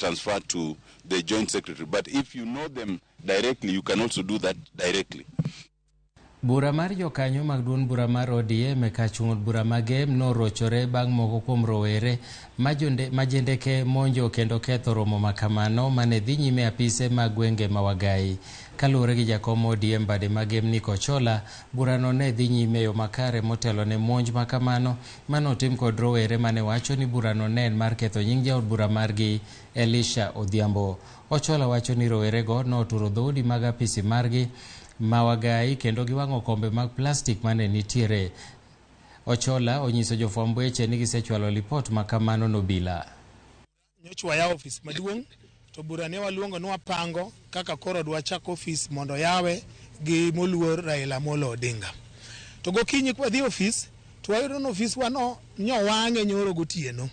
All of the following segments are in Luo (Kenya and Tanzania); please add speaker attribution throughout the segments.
Speaker 1: Transfer to the joint secretary. But if you know them directly, you can also do that directly.
Speaker 2: Bura mar jokanyo mag duond bura mar ODM e kar chung' od bura ma Gem norochore bang' moko kuom rowere ma jendeke monjo kendo ketho romo makamano mane dhi nyime e apise mag gwenge ma Wagai. Kaluwore gi jakom ODM bade ma Gem Nick Ochola, burano ne dhi nyime e yo makare motelo ne monj makamano mane otim kod rowere mane wacho ni burano ne en mar ketho nying jaod bura margi Elisha Odhiambo. Ochola wacho ni rowerego noturo dhoudi mag apisi margi ma Wagai kendo giwang'o kombe mag plastik mane nitiere. Ochola onyiso jofwamb weche ni gisechwalo lipot ma kamano nobila.
Speaker 3: Nyocha wayawo ofis maduong' to bura ne waluongo ni wapango kaka koro dwachak ofis mondo yawe gi moluor Raila Amolo Odinga. To gokinyi kwadhi ofis to wayudo ni ofiswa no nyowang'e nyoro gotieno.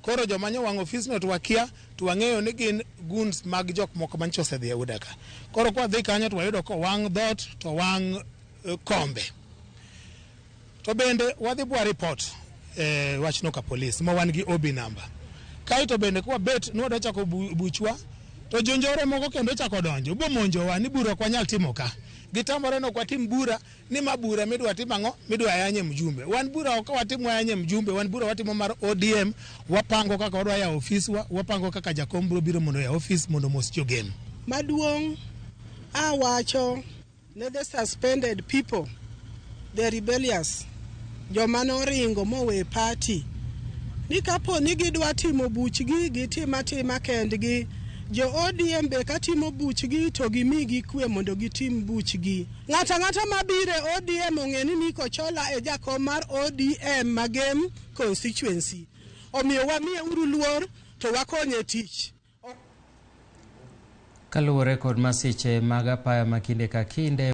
Speaker 3: Koro joma nyowang'o ofisno to wakia to wang'eyo ni gin goons mag jok moko manyicha osedhi e UDA ka. Koro kwadhi kanyo to wayudo kowang' dhoot to wang' kombe. To bende wadhi bwa report e wachno ka polis ma wan gi OB number. Kaeto bende kwabet ni wadwa chako buchwa to jonjore moko kendo ochako donjo bomonjowa ni bura ok wanyal timo ka. Gitamore ni ok watim bura ni ma bura midwa tim ang'o midwa yanye mjumbe. Wan bura ok watim wayanye mjumbe, wan bura watimo mar ODM, wapango kaka wadwa yawo ofiswa, wapango kaka jakom biro biro mondo oyaw ofis mondo omos jogem.
Speaker 4: Maduong' awacho ne the suspended people, the rebellious, joma noringo mowe party, ni kapo ni gidwa timo buchgi gitim atima kendgi. Jo ODM be katimo buchgi to gimigi kwe mondo gitim buchgi. Ng'ato ang'ata mabiro e ODM ong'e ni Nick Ochola e jakom mar ODM Magem constituency. Omiyo wamiye uru luor to wakonye tich.
Speaker 2: Kaluwore kod masiche mag apaya ma kinde ka kinde.